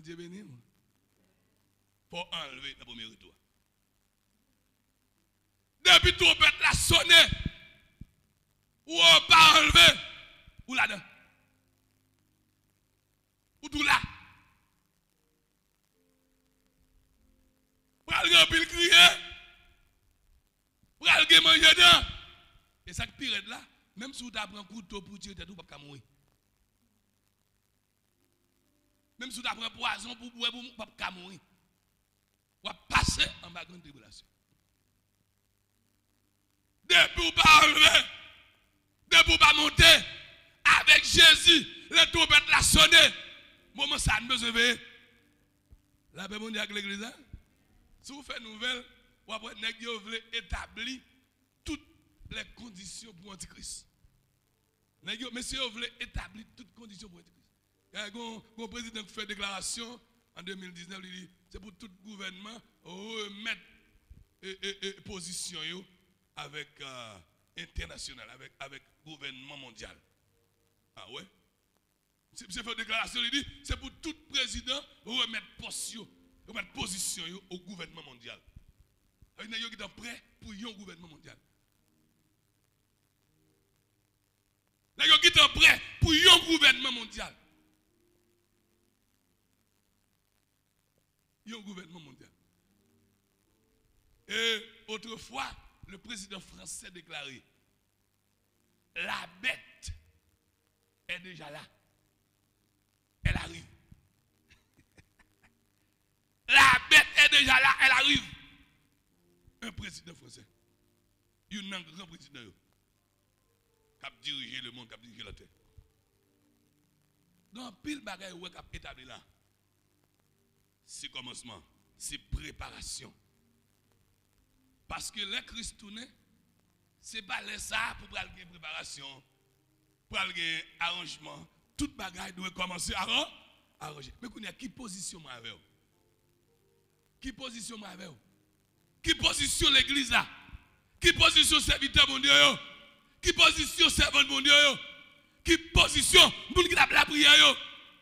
Bondye beni w. Fò w anlve nan premye rido a. Depi twonpèt la sonnen, ou pa anlve, ou ladan. Ou tou la. Pral gen anpil kriye. Pral gen manje dan. E sa k pi rèd la, menm si w ta pran kouto pou w tire tèt ou, w p ap ka mouri. Menm si w ta pran pwazon pou w bwè, pou w p ap ka mouri. W ap pase anba grann tribilasyon. Depi w pa anlve, depi w pa monte avèk Jezi, lè twonpèt la sonnen, moman sa a nou bezwen veye. Lapè Bondye ak legliz la. Si w fè nouvèl, w ap wè nèg yo vle etabli tout lè kondisyon pou antikris. Nèg yo, mesye yo vle etabli tout kondisyon pou antikris. Gade, gon, gon prezidan ki fè deklarasyon an de mil diznèf, li di, se pou tout gouvènman remèt e, e, e, pozisyon yo avèk, euh, entènasyonal, avèk, avèk gouvènman mondyal. Ah wè? Misye, misye fè yon deklarasyon, li di, se pou tout prezidan remèt pòs yo, remèt pozisyon yo o gouvènman mondyal. Sa vle di nèg yo gentan prè pou yon gouvènman mondyal. Nèg yo gentan prè pou yon gouvènman mondyal. Yon gouvènman mondyal. Et autrefois, le président français déclarait, la bête est déjà là. Elle arrive. La bête est déjà là, elle arrive. Un président français. Youn nan gran prezidan yo k ap dirije lemonn, k ap dirije latè. Gen anpil bagay ou wè k ap etabli la. Se kòmansman, se preparasyon. Paske lè Kris tounen, se pa lè sa a pou pral gen preparasyon, pral gen aranjman. Tout bagay dwe kòmanse aran, aranje. Men kounye a, ki pozisyon mwen avè w? Ki pozisyon mwen avè w? Ki pozisyon legliz la? Ki pozisyon sèvitè Bondye yo? Ki pozisyon sèvant Bondye yo? Ki pozisyon moun ki t ap lapriyè yo?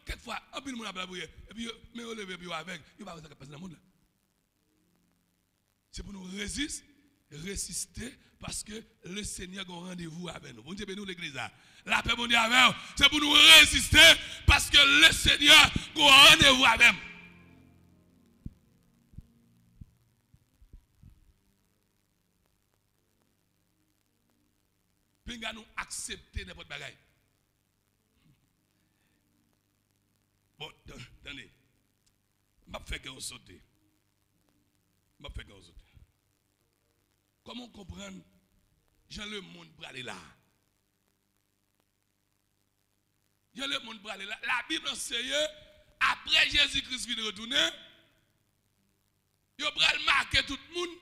Kèk fwa, anpil moun ap lapriyè, epi yo, men yo leve, epi yo avèg, yo pa wè sa k ap pase nan mond la. Se pou nou rezis-, reziste, paske Lesenyè gen yon randevou avè nou. Bondye beni w, legliz la. Lapè Bondye avè w. Se pou nou reziste, paske Lesenyè gen yon randevou avè m. Pinga nou aksepte nenpòt bagay. Bon, tan-, tande. M ap fè kè w sote. M ap fè kè w sote. Kòman w konprann jan lemonn prale la a? Jan lemonn prale la, Labib anseye, apre Jezi Kris vin retounen, yo pral make tout moun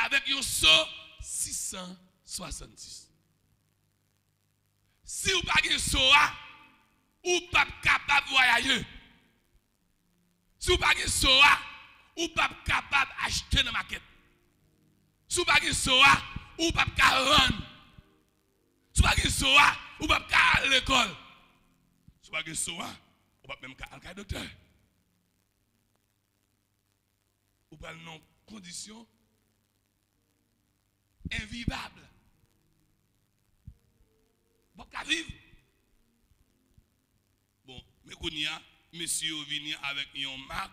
avèk yon so sis san swasannsis. Si w pa gen so a, ou p ap kapab vwayaje. Si w pa gen so a, ou p ap kapab achte nan makèt. Si w pa gen so a, ou p ap ka vann. Si w pa gen so a, ou p ap ka al lekòl. Si w pa gen so a, ou p ap menm ka al kay doktè. Ou pral nan yon kondisyon envivab. Ou p ap ka viv. Bon, men kounye a, mesye yo vini avèk yon mak,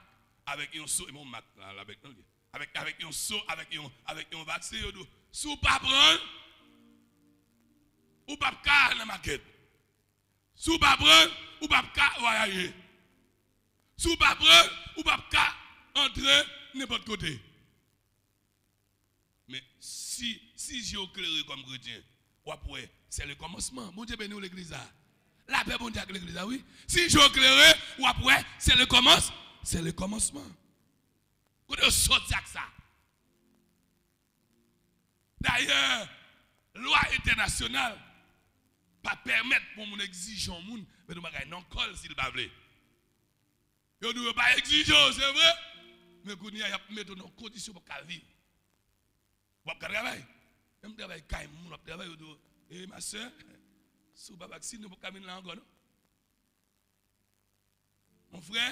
avèk yon so, e bon, mak la, la avèk nou, avèk, avèk yon so, avèk yon, avèk yon vaksen, yo di w, si w pa pran l, ou p ap ka al nan makèt. Si w pa pran l, ou p ap ka vwayaje. Si w pa pran l, ou p ap ka antre nenpòt kote. Men si, si je w klere kòm kretyen, w ap wè, c'est le commencement. Bondye beni w, legliz la. Lapè Bondye ak legliz la, wi. Si je w klere, w ap wè, c'est le commence-, c'est le commencement. Kote yo sòti ak sa? Dayè, lwa entènasyonal pa pèmèt pou yon moun egzije yon moun mete yon bagay nan kò l si l pa vle. Yo di w yo pa egzije w, se vre. Men kounye a, y ap mete w nan yon kondisyon pou w pa ka viv. W ap ka travay. Menm travay kay moun w ap travay, yo di w, e ma sè, si w pa vaksine, w p ap ka vin la ankò, non. Mon frè,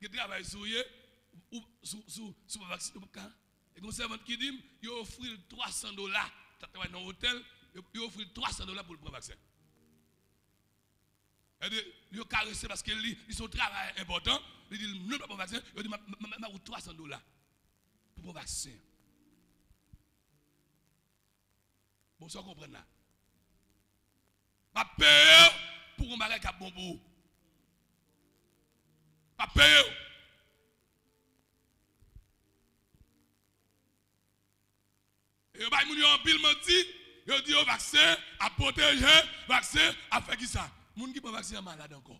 Gen travay si w ye, ou, si w, si w, si w pa vaksinen, ou p ap ka. E gen yon sèvant ki di m, yo ofri l twa san dola. T ap travay nan yon otèl, yo, yo ofri l twa san dola pou l pran vaksen. Gade, yo karese paske li, li se yon travayè enpòtan. Li di, "Non, m pa pran vaksen." Yo di, "M a, m a, m a, m a ba ou twa san dola pou pran vaksen." Bon, sa w konprann la? M ap peye w pou yon bagay k ap bon pou ou. M ap peye w. E yo bay moun yo anpil manti, yo di yo vaksen ap pwoteje, vaksen ap fè kisa? Moun ki pran vaksen an malad ankò.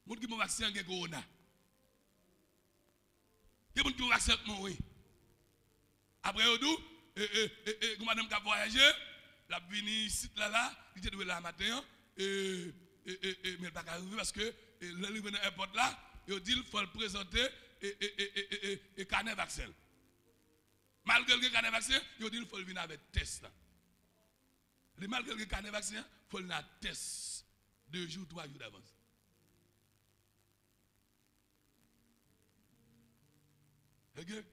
Moun ki pran vaksen an gen kowona. Gen moun ki pran vaksen an k mouri. Apre yo di w, e, e, e, e, gen madanm k ap vwayaje, l ap vini isit la, la, li te dwe la maten an, e, e, e, e, men l pa ka rive paske, e, lè l rive nan èpòt la, yo di l fò l prezante, e, e, e, e, e, e, e kanè vaksen l. Malgre l gen kanè vaksen, yo di l fò l vin avèk tès la. Li, malgre l gen kanè vaksen an, fò l nan tès de jou, twa jou davans. Ebyen,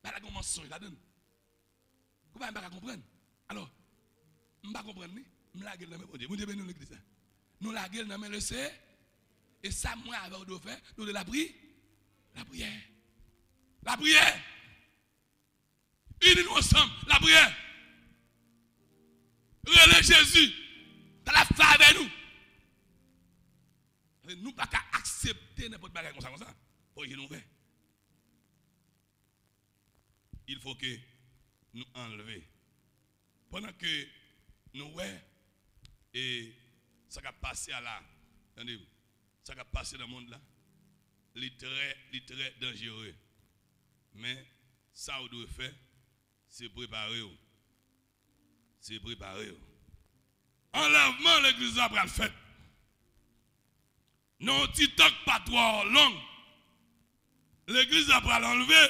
pa ta gen yon mansonj ladan l. Kou pa m pa ka konprann. Alò, m pa konprann li, m lage l nan men Bondye. Bondye beni nou legliz la. Nou lage l nan men Leseyè. E sa mwen avè w dwe fè, nou dwe lapri, lapriyè. Lapriyè. Ini nou ansanm, lapriyè. Rele Jezi. Sa l ap fè avè nou. Nou pa ka aksepte nenpòt bagay konsa, konsa. Fò je nou ouvè. Il faut que nou anlve. Pandan ke nou wè, e sa k ap pase a la, tande m, sa k ap pase nan mond la, li trè, li trè danjere. Men, sa w dwe fè, se prepare w. Se prepare w. Anlèvman legliz la pral fèt. Nan yon ti tan k pa twò long, legliz la pral anlve.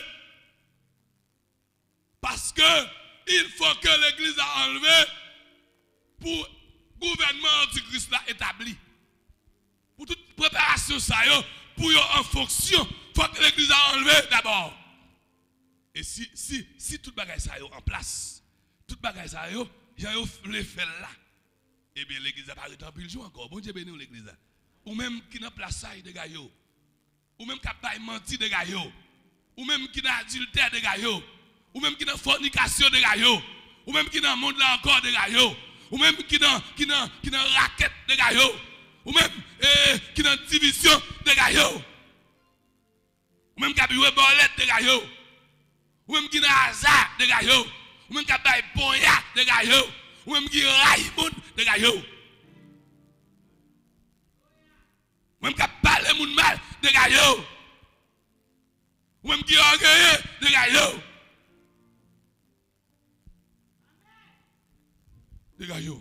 Paske il faut que legliz la anlve pou gouvènman antikris la etabli. Pou tout preparasyon sa yo, pou yo an fonksyon, fòk legliz la anlve dabò. E si, si, si tout bagay sa yo an plas, tout bagay sa yo, jan yo vle fè l la, ebyen, legliz la pa rete anpil jou ankò. Bondye beni w, legliz la. Ou menm ki nan plasaj, degaje w. Ou menm k ap bay manti, degaje w. Ou menm ki nan adiltè, degaje w. Ou menm ki nan fònikasyon, degaje w. Ou menm ki nan mond la ankò, degaje w. Ou menm ki nan, ki nan, ki nan rakèt, degaje w. Ou menm, eh, ki nan divizyon, degaje w. Ou menm k ap jwe bòlèt, degaje w. Ou menm ki nan aza, degaje w. Ou menm k ap bay ponya, degaje w. Ou menm ki rayi moun, degaje w. Ou menm k ap pale moun mal, degaje w. Ou menm ki ògeye, degaje w. Degaje w.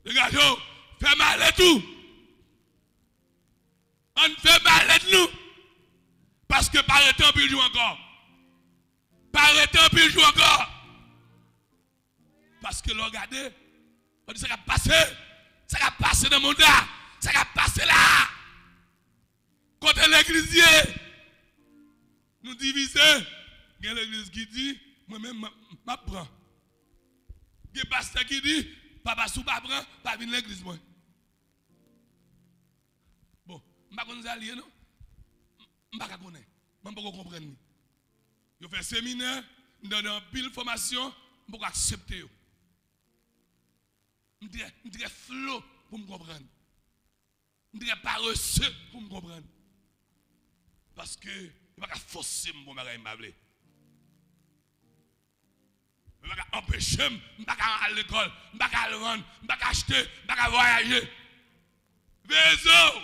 Degaje w. Fè malèt ou. Ann fè malèt nou. Paske pa rete anpil jou ankò. Pa rete anpil jou ankò. Paske lè w gade, w di sa k ap pase. Sa k ap pase nan mond la. Sa k ap pase la. Kote legliz ye? Nou divize. Gen legliz ki di, "Mwen menm, m ap, m ap pran." Gen pastè ki di, "Papa, si w pa pran, pa vin legliz mwen." Bon, m pa konn sa l ye, non. M, m pa ka konnen. Mwen, m poko konprann li. Yo fè seminè, m tande anpil fòmasyon, m poko aksepte yo. M trè, m trè flo pou m konprann. M trè parese pou m konprann. Paske yo pa ka fòse m pou yon bagay m pa vle. Yo pa ka anpeche m, m pa ka al lekòl, m pa ka al vann, m pa ka achte, m pa ka vwayaje. Veye zo w,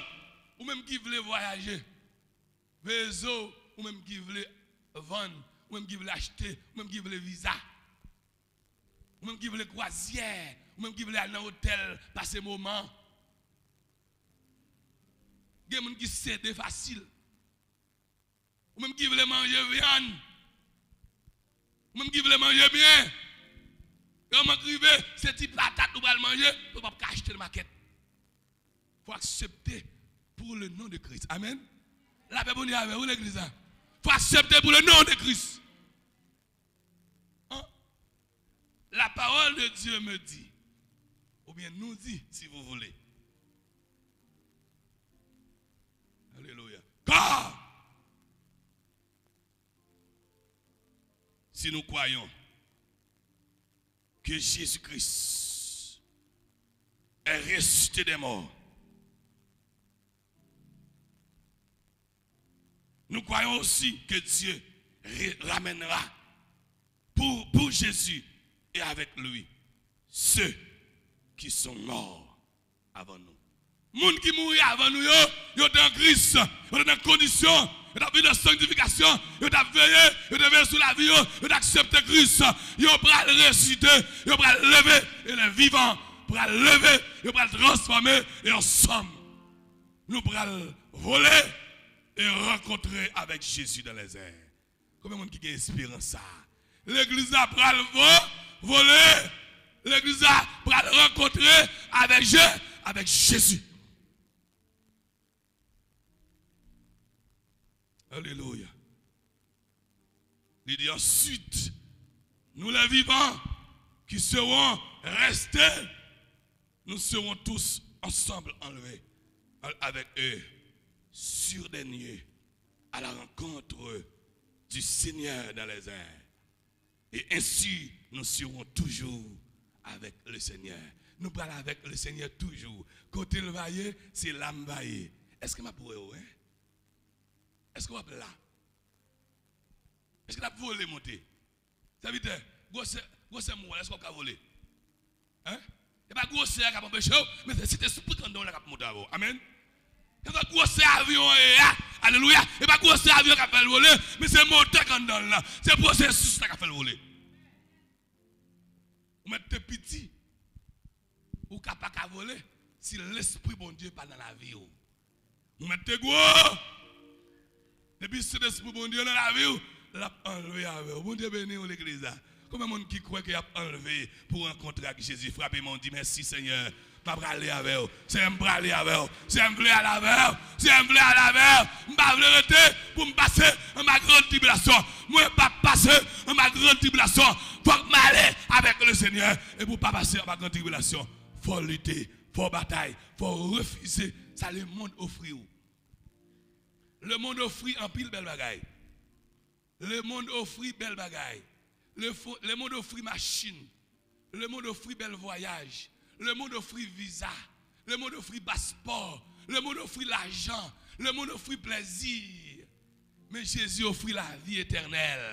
ou menm ki vle vwayaje. Veye zo w, ou menm ki vle vann, ou menm ki vle achte, ou menm ki vle viza. Ou menm ki vle kwazyè, ou menm ki vle al nan otèl, pase moman. Gen moun ki sede fasil. Ou menm ki vle manje vyann. Ou menm ki vle manje byen. Lè w mank rive, se ti patat ou pral manje, ou p ap ka achte nan makèt. Fò w aksepte Pour le nom de Christ. Amen. Lapè Bondye avè w, legliz la. Fò aksepte pour le nom de Christ. Hein? La parole de Dieu me dit, oubyen nou di, si vous voulez. Alelouya. Car si nous croyons que Jésus-Christ est ressuscité des morts, nous croyons aussi que Dieu ramènera pour, pour Jésus et avec lui ceux qui sont morts avant nous. Moun ki mouri avan nou yo, yo te an Kris, yo te nan kondisyon, yo t ap viv nan sanktifikasyon, yo t ap veye, yo te veye sou lavi yo, yo t aksepte Kris. Yo pral resisite, yo pral leve, e lè vivan pral leve, yo pral transfòme, e ansanm nou pral vole e rankontre avèk Jezi dans les airs. Konbyen moun ki gen esperans sa? Legliz la pral vo, vole. Legliz la pral rankontre avèk Je, avèk Jezi. Alelouya. Li di ensuite, nous les vivants qui serons restés, nous serons tous ensemble enlevés avec eux sur des nuées à la rencontre du Seigneur dans les airs. Et ainsi, nous serons toujours avec le Seigneur. Nou pral avèk le Seigneur toujou. Kote l va ye, se la m va ye. Èske m ap wè w, en? Èske w ap la? Èske l ap vole monte? Sèvitè, gwosè, gwosè m wè, èske w ka vole? Hein? E pa gwosè a k ap anpeche w, men se Sentespri k anndan w la k ap monte avè w. Amèn. Kèlkeswa gwosè avyon an ye a, alelouya, e pa gwosè avyon k ap fè l vole, men se motè k anndan l lan, se pwosesis la k ap fè l vole. Ou mèt te piti, ou ka pa ka vole si Lespri Bondye pa nan lavi w. Ou mèt te gwo. Depi Sentespri Bondye nan lavi w, l ap anlve avè w. Bondye beni w, legliz la. Konbyen moun ki kwè ke y ap anlve pou rankontre ak Jezi? Frape men w, di, mèsi, Senyè. M ap prale avè w. Senyè, m prale avè w. Senyè, m vle ale avè w. Senyè, m vle ale avè w. M pa vle rete pou m pase anba gran tribilasyon. Mwen p ap pase anba gran tribilasyon. Fòk m ale avèk le Senyè. E pou w pa pase anba gran tribilasyon, fò w lite, fò w batay, fò w refize sa lemonn ofri w. Lemonn ofri anpil bèl bagay. Lemonn ofri bèl bagay. Lefo-, lemonn ofri machin. Lemonn ofri bèl vwayaj. Lemonn ofri viza. Lemonn ofri paspò. Lemonn ofri lajan. Lemonn ofri plèzi. Men Jezi ofri lavi etènèl.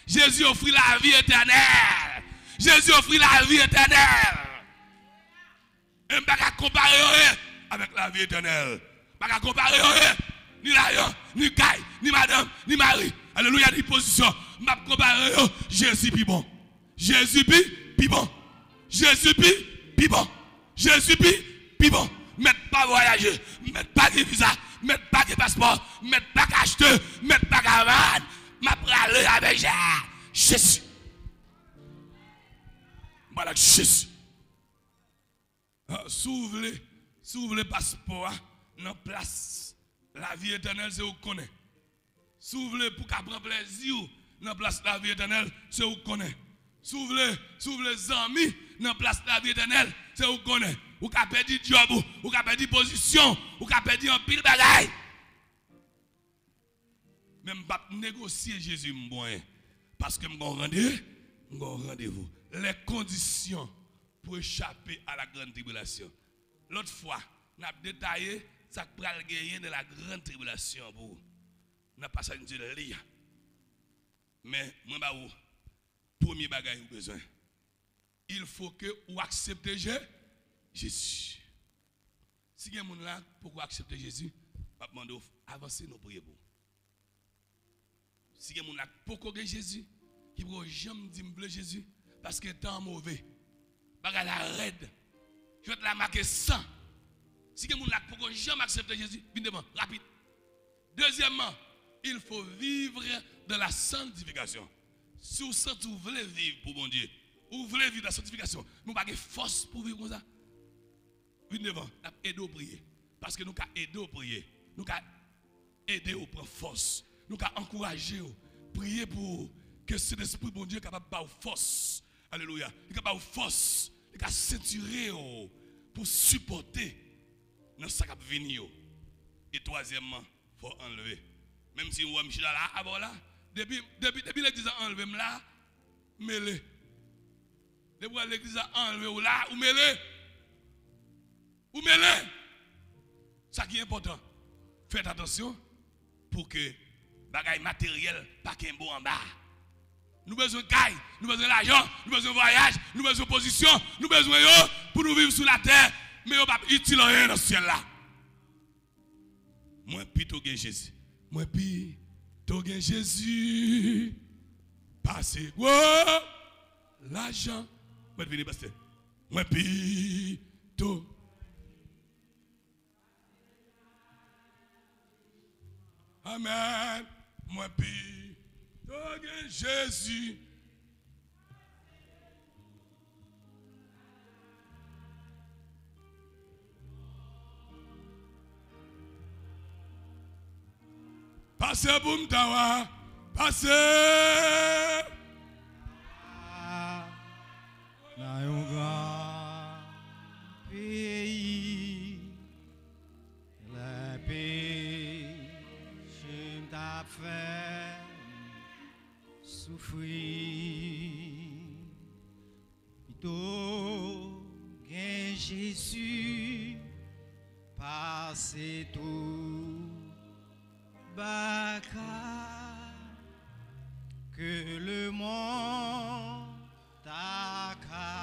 Jezi ofri lavi etènèl. Jezi ofri lavi etènèl. E m pa ka konpare yo ye avèk lavi etènèl. M pa ka konpare yo ye. Ni lajan, ni kay, ni madanm, ni mari. Alelouya, ni pozisyon. M ap konpare yo. Jezi pi bon. Jezi pi, pi bon. Jezi pi, pi bon. Jezi pi, pi bon. Mèt pa vwayaje. Mèt pa gen viza. Mèt pa gen paspò. Mèt pa ka achte. Mèt pa ka vann. M ap prale avèk Jezi. M prale ak Jezi. Ah, si w vle, si w vle paspò a nan plas lavi etènèl, se ou k konnen. Si w vle pou w ka pran plèzi w nan plas lavi etènèl, se ou k konnen. Si w vle, si w vle zanmi nan plas lavi etènèl, se ou k konnen. Ou ka pèdi djòb ou, ou ka pèdi pozisyon, ou ka pèdi anpil bagay. Men m p ap negosye Jezi m bon, paske m gen yon rande, m gen yon randevou. Les conditions pour échapper à la grande tribulation. Lòt fwa, n ap detaye sa k pral genyen nan la grande tribulation pou ou, nan pasaj nou te li a. Men, mwen ba ou premye bagay ou bezwen. Il faut que ou aksepte Je, Jezi. Si gen moun la k poko aksepte Jezi, m ap mande w avanse, nou priye pou ou. Si gen moun la k poko gen Jezi, ki poko janm di m vle Jezi, paske tan an move, bagay la rèd, jwèt la make san. Si gen moun la k poko janm aksepte Jezi, vin devan, rapid. Dezyèmman, il faut vivre dans la sanctification. Si w santi w vle viv pou Bondye, ou vle viv la santifikasyon, men w pa gen fòs pou viv konsa, vin devan, n ap ede w priye. Paske nou ka ede w priye. Nou ka ede w pran fòs. Nou ka ankouraje w. Priye pou ke Sentespri Bondye kapab ba w fòs. Alelouya. Li ka ba w fòs. Li ka sentire w pou sipòte nan sa k ap vini yo. E twazyèmman, fò anlve. Menm si w wè m chita la, abò la, depi, depi, depi legliz la anlve m la, m mele. Depi w wè legliz la anlve w la, ou mele. Ou mele. Sa ki enpòtan, fèt atansyon pou ke bagay materyèl pa kenbe w anba. Nou bezwen kay, nou bezwen lajan, nou bezwen vwayaj, nou bezwen pozisyon, nou bezwen yo pou nou viv sou latè, men yo p ap itil anyen nan syèl la. Mwen pito gen Jezi. Mwen pito gen Jezi pase gwo lajan. Mwen vini, pastè. Mwen pito. Amèn. Mwen pito gen Jezi. Pase pou m ta wa, pase. Nan yon gran peyi, lè peche m t ap fè m soufri. Pito gen Jezi pase tout bagay ke lemonn ta ka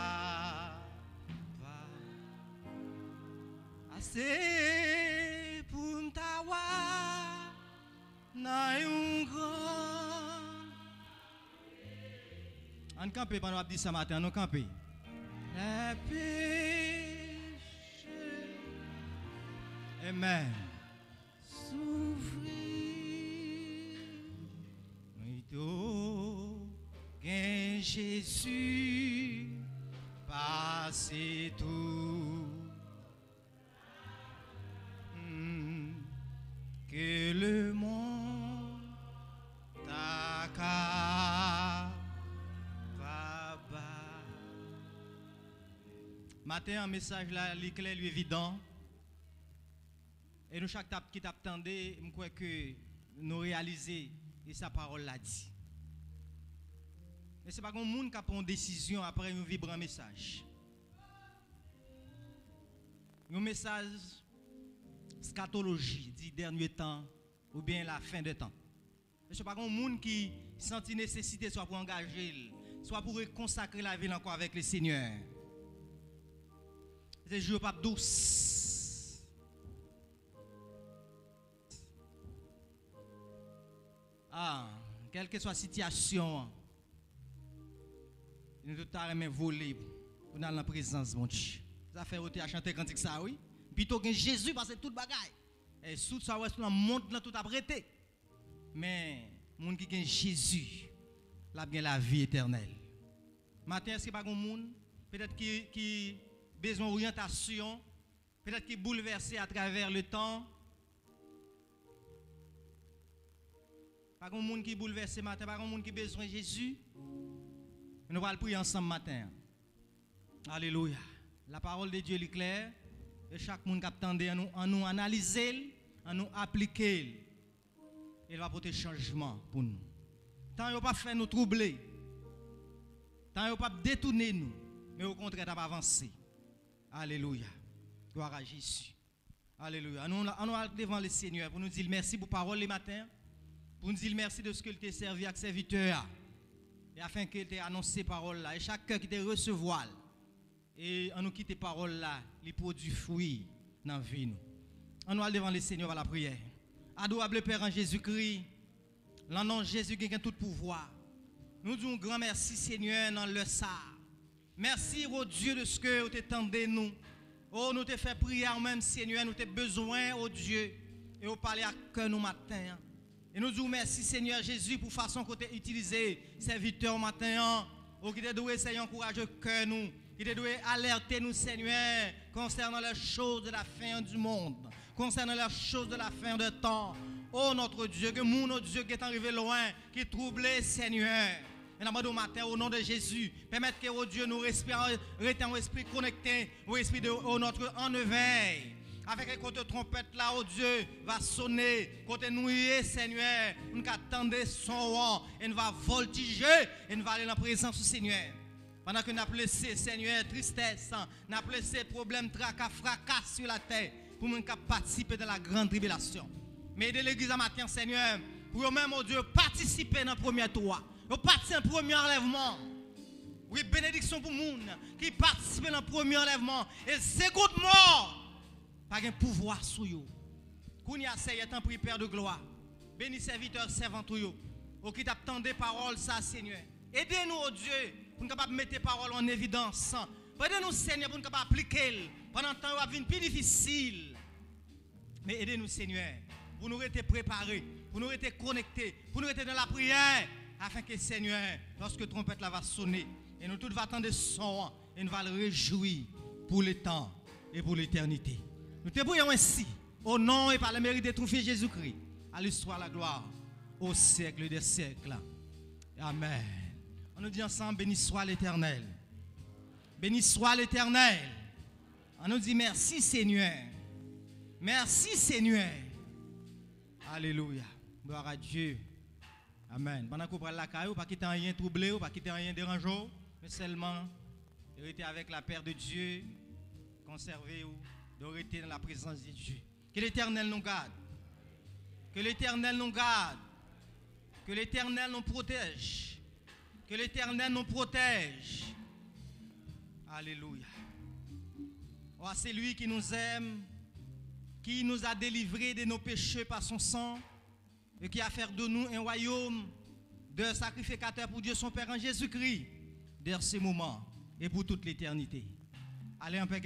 ba. Ase pou m ta wa nan yon gran. Ann kanpe pandan w ap di sa maten, ann nou kanpe. Lè peche. Amen. Soufri. Mwen tou gen Jezi pase tou. Hmm, ke lemonn ta ka pa ba. Maten an, mesaj la, li klè, li evidan. E nou chak t ap, ki t ap tande, m kwè ke nou reyalize e sa pawòl la di. Men se pa gen moun k ap pran yon desizyon apre yon vibran mesaj. Yon mesaj eskatoloji, di dènye tan oubyen la fen de tan. Mesye, pa gen moun ki santi nesesite swa pou angaje l, swa pou rekonsakre lavi l ankò avèk Lesenyè. Se jou yo p ap dous. Ah, kèlkeswa sitiyasyon an, nou tout ta renmen vole pou n al nan prezans Bondye. Sa fè yo te a chante kantik sa, wi. Pito gen Jezi pase tout bagay. E sou sa w wè sou nan mond lan tout ap rete. Men, moun ki gen Jezi, l ap gen lavi etènèl. Maten, èske pa gen moun, petèt ki, ki bezwen oryantasyon, petèt ki boulvèse atravè le tan? Pa gen moun ki boulvèse maten, pa gen moun ki bezwen Jezi? Nou pral priye ansanm maten an. Alelouya. La parole de Dieu li klè. E chak moun k ap tande, an nou, an nou analize l, an nou aplike l. E l va pote chanjman pou nou. Tan yo p ap fè nou twouble. Tan yo p ap detounen nou. Men okontrè, t ap avanse. Alelouya. Glwa a Jezi. Alelouya. An nou, an nou al devan Lesenyè pou nou di l mèsi pou pawòl li maten an. Pou nou di l mèsi de ske l te sèvi ak sèvitè a. E afen ke l te anonse pawòl la. E chak kè ki te resevwa l. E an nou kite pawòl la, li pwodui fwi nan vi nou. An nou al devan Lesenyè pa lapriyè. Adorable Père en Jésus-Christ, nan non Jezi ki gen tout pouvwa, nou di w gran mèsi, Senyè, nan lè sa a. Mèsi, o Dye, de ske ou te tande nou. O, nou te fè priyè ou menm, Senyè, nou te bezwen, o Dye, e ou pale ak kè nou maten an. E nou di w mèsi, Senyè Jezi, pou fason ke w te itilize sèvitè w maten an. O, ki te dwe, Senyè, ankouraje kè nou, ki te dwe alète nou, Senyè, konsènan les choses de la fin du monde. Concernant les choses de la fin de temps. O notre Dieu, gen moun, o Dye, ki gentan rive lwen, ki twouble, Senyè. E n ap mande w maten, o non de Jezi, pèmèt ke, o Dye, nou respire, rete an espri konekte, o espri de, o notre, an evèy. Avèk kote twonpèt la, o Dye, va sone, kote nou ye, Senyè, pou n ka tande son an, e n va vòltije, e n va ale nan prezans ou, Senyè. Pandan ke n ap lese, Senyè, tristès, n ap lese pwoblèm, traka, fraka sou latè pou moun k ap patisipe nan la grande tribulation. Men ede legliz la maten, Senyè, pou yo menm, o Dye, patisipe nan premyè tou a. Yo patisipe nan premyè anlèvman. Wi, benediksyon pou moun ki patisipe nan premyè anlèvman. E segonn mò pa gen pouvwa sou yo. Kounye a, Senyè, tanpri, Pè de glwa, beni sèvitè, sèvant ou yo, o ki t ap tande pawòl sa, Senyè. Ede nou, o Dye, pou n kapab mete pawòl ou an evidans. Ede nou, Senyè, pou n kapab aplike l pandan tan yo ap vin pi difisil. Men ede nou, Senyè, pou nou rete prepare, pou nou rete konekte, pou nou rete nan lapriyè, afin ke, Senyè, lòske twonpèt la va sone, e nou tout va tande son an, e nou va rejwi pou letan e pou letènite. Nou te priye w ensi, o non e pa le merit de ton Fils Jésus-Christ, à lui soit la gloire au siècle des siècles. Amen. Ann nou di ansanm, beni swa Letènèl. Beni swa Letènèl. Ann nou di, mèsi, Senyè. Mèsi, Senyè. Alelouya. Glwa a Dye. Amen. Pandan ke w pral lakay ou, pa kite anyen twouble w, pa kite anyen deranje w, men sèlman rete avèk lapè de Dye, konsève w, donk rete nan la prezans de Dye. Ke Letènèl nou gad. Ke Letènèl nou gad. Ke Letènèl nou pwotèj. Ke Letènèl nou pwotèj. Alelouya. Wa, c'est lui qui nous aime, qui nous a délivrés de nos péchés par son sang, et qui a fait de nous un royaume de sacrificateurs pour Dieu son Père en Jésus-Christ, dès ce moment et pour toute l'éternité. Allez en paix.